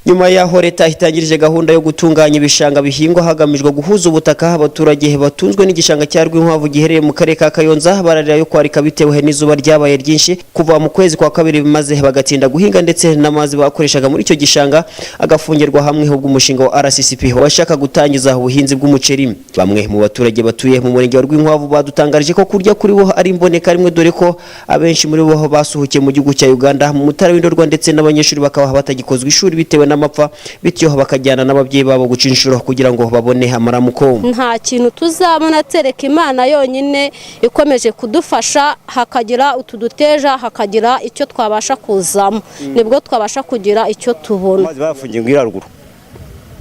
Nyuma y'aho leta itangirije gahunda yo gutunganya ibishanga bihingwa hagamijwe guhuza ubutaka, abaturage batunzwe n'igishanga cya Rwinkwavu giherereye mu karere ka Kayonza bararira yo kwarika bitewe n'izuba ryabaye ryinshi kuva mu kwezi kwa kabiri, maze bagatinda guhinga, ndetse n'amazi bakoreshaga muri icyo gishanga agafungirwa hamwe ubwo umushinga wa RCCP washaka gutangiza ubuhinzi bw'umuceri. Bamwe mu baturage batuye mu murenge wa Rwinkwavu badutangarije ko kurya kuri bo ari imboneka rimwe, dore ko abenshi muri bo basuhukiye mu gihugu cya Uganda mu Mutara w'Indorwa, ndetse n'abanyeshuri bakaba batagikozwa ishuri bitewe n'amapfa, bityo bakajyana n'ababyeyi babo guca inshuro kugira ngo babone amaramuko. Nta kintu tuzabona tereka Imana yonyine ikomeje kudufasha, hakagira utu duteja, hakagira icyo twabasha kuzamo, nibwo twabasha kugira icyo tubona. Amazi bafungiye ngo ruguru,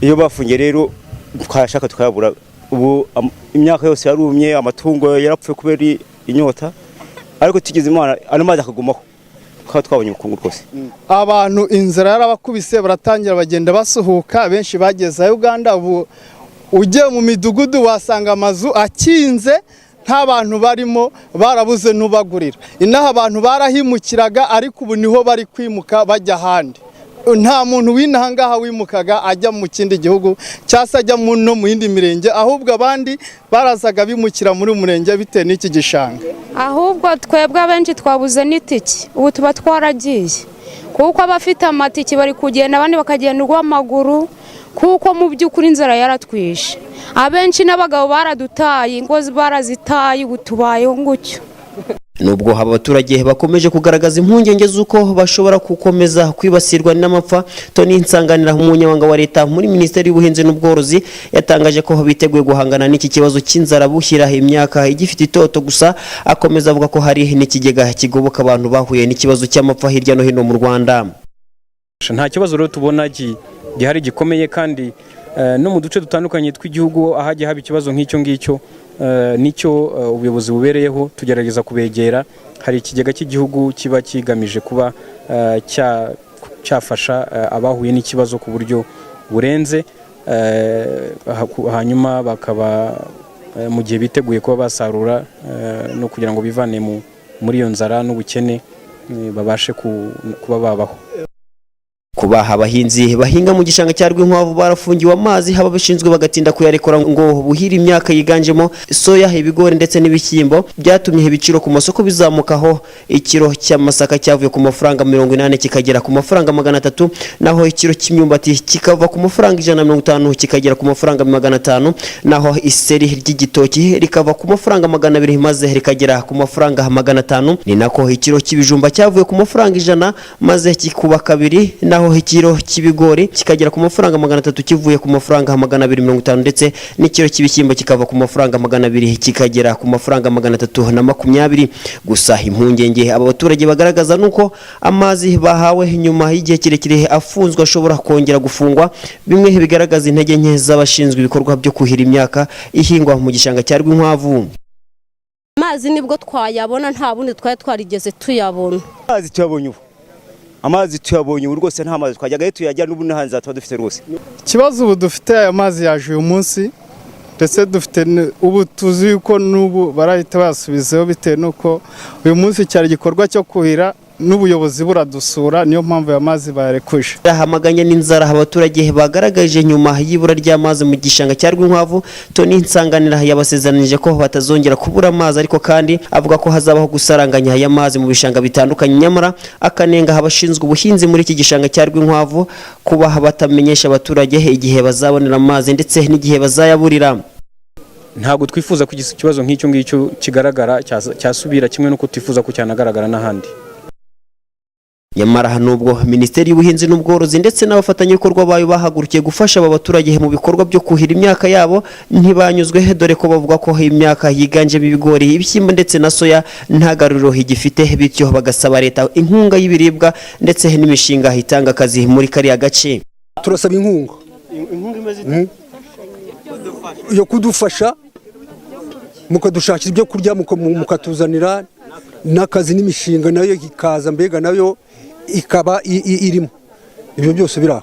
iyo bafungiye rero twashaka tukayabura. Ubu imyaka yose yarumye, amatungo yarapfuye kubera inyota, ariko tugize Imana ano mazi akagumaho, tukaba twabonye ubukungu rwose. Abantu inzara yarabakubise, baratangira bagenda basuhuka, benshi bageze Uganda. Ubu ugiye mu midugudu wasanga amazu akinze, nta bantu barimo, barabuze n'ubagurira. Inaha abantu barahimukiraga, ariko ubu niho bari kwimuka bajya ahandi. Nta muntu w'inaha ngaha wimukaga ajya mu kindi gihugu cyangwa se ajya no mu yindi mirenge, ahubwo abandi barazaga bimukira muri uyu murenge bitewe n'iki gishanga. Ahubwo twebwe abenshi twabuze n'itiki, ubu tuba twaragiye, kuko abafite amatiki bari kugenda, abandi bakagenda urw'amaguru, kuko mu by'ukuri inzara yaratwishe. Abenshi n'abagabo baradutaye, ingo barazitaye, ubu tubayeho gutyo. Nubwo aba baturage bakomeje kugaragaza impungenge z'uko bashobora gukomeza kwibasirwa n'amapfa, Tony Nsanganira, umunyamabanga wa leta muri Minisiteri y'Ubuhinzi n'Ubworozi, yatangaje ko biteguye guhangana n'iki kibazo cy'inzara bushyira imyaka igifite itoto. Gusa akomeza avuga ko hari n'ikigega kigoboka abantu bahuye n'ikibazo cy'amapfa hirya no hino mu Rwanda. Nta kibazo rero tubona gihari gikomeye, kandi no mu duce dutandukanye tw'igihugu ahajya haba ikibazo nk'icyo ngicyo, nicyo ubuyobozi bubereyeho, tugerageza kubegera. Hari ikigega cy'igihugu kiba kigamije kuba cyafasha abahuye n'ikibazo ku buryo burenze, hanyuma bakaba mu gihe biteguye kuba basarura no kugira ngo bivane muri iyo nzara n'ubukene, babashe kuba babaho. Kuba abahinzi bahinga mu gishanga cya Rwinkwavu barafungiwe amazi, ababishinzwe bagatinda kuyarekura ngo buhire imyaka yiganjemo soya, ibigori ndetse n'ibishyimbo, byatumye ibiciro ku masoko bizamukaho. Ikiro cy'amasaka cyavuye ku mafaranga 80 kikagera ku mafaranga 300, naho ikiro cy'imyumbati kikava ku mafaranga 150 kikagera ku mafaranga 500, naho iseri ry'igitoki rikava ku mafaranga 200 maze rikagera ku mafaranga 500. Ni nako ikiro cy'ibijumba cyavuye ku mafaranga 100 maze kikuba kabiri, naho ikiro cy'ibigori kikagera ku mafaranga 300 kivuye ku mafaranga 250, ndetse n'ikiro cy'ibishyimbo kikava ku mafaranga 200 kikagera ku mafaranga 320. Gusa impungenge aba baturage bagaragaza nuko amazi bahawe nyuma y'igihe kirekire afunzwe ashobora kongera gufungwa, bimwe bigaragaza intege nke z'abashinzwe ibikorwa byo kuhira imyaka ihingwa mu gishanga cya Rwinkwavu. Amazi nibwo twayabona, nta bundi twari twarigeze tuyabona. Amazi tuyabonye ubu, amazi tuyabonye ubu rwose. Nta mazi twajyaga tuyajya, n'ubu nta nzara tuba dufite rwose. Ikibazo ubu dufite, aya mazi yaje uyu munsi, ndetse dufite ubu tuzi yuko n'ubu barahita bayasubizaho, bitewe n'uko uyu munsi cyari igikorwa cyo kuhira n'ubuyobozi buradusura, niyo mpamvu aya mazi bayarekuje. Hamaganye n'inzara abaturage bagaragaje nyuma y'ibura ry'amazi mu gishanga cya Rwinkwavu, Tony Nsanganira yabasezeranije ko batazongera kubura amazi, ariko kandi avuga ko hazabaho gusaranganya aya mazi mu bishanga bitandukanye. Nyamara akanenga abashinzwe ubuhinzi muri iki gishanga cya Rwinkwavu kuba batamenyesha abaturage igihe bazabonera amazi ndetse n'igihe bazayaburira. Ntabwo twifuza ko ikibazo nk'icyo ngicyo kigaragara cyasubira, kimwe n'uko twifuza ko cyanagaragara n'ahandi. Nyamara nubwo Minisiteri y'Ubuhinzi n'Ubworozi ndetse n'abafatanyabikorwa bayo bahagurukiye gufasha aba baturage mu bikorwa byo kuhira imyaka yabo, ntibanyuzwe, dore ko bavuga ko imyaka yiganjemo ibigori, ibishyimbo ndetse na soya nta garuriro igifite, bityo bagasaba leta inkunga y'ibiribwa ndetse n'imishinga itanga akazi muri kariya gace. Turasaba inkunga yo kudufasha, mukadushakira ibyo kurya, mukatuzanira n'akazi n'imishinga nayo ikaza, mbega nayo ikaba irimo ibyo byose biri aho.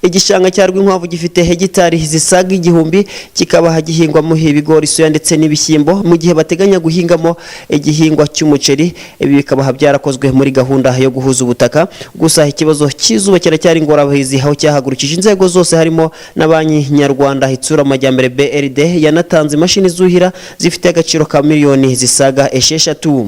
Igishanga cya Rwinkwavu gifite hegitari zisaga 1000, kikaba gihingwamo ibigori, soya ndetse n'ibishyimbo, mu gihe bateganya guhingamo igihingwa cy'umuceri. Ibi bikaba byarakozwe muri gahunda yo guhuza ubutaka. Gusa ikibazo cy'izuba kiracyari ingorabahizi, aho cyahagurukije inzego zose harimo na Banki Nyarwanda Itsura Amajyambere BRD, yanatanze imashini zuhira zifite agaciro ka miliyoni zisaga 6.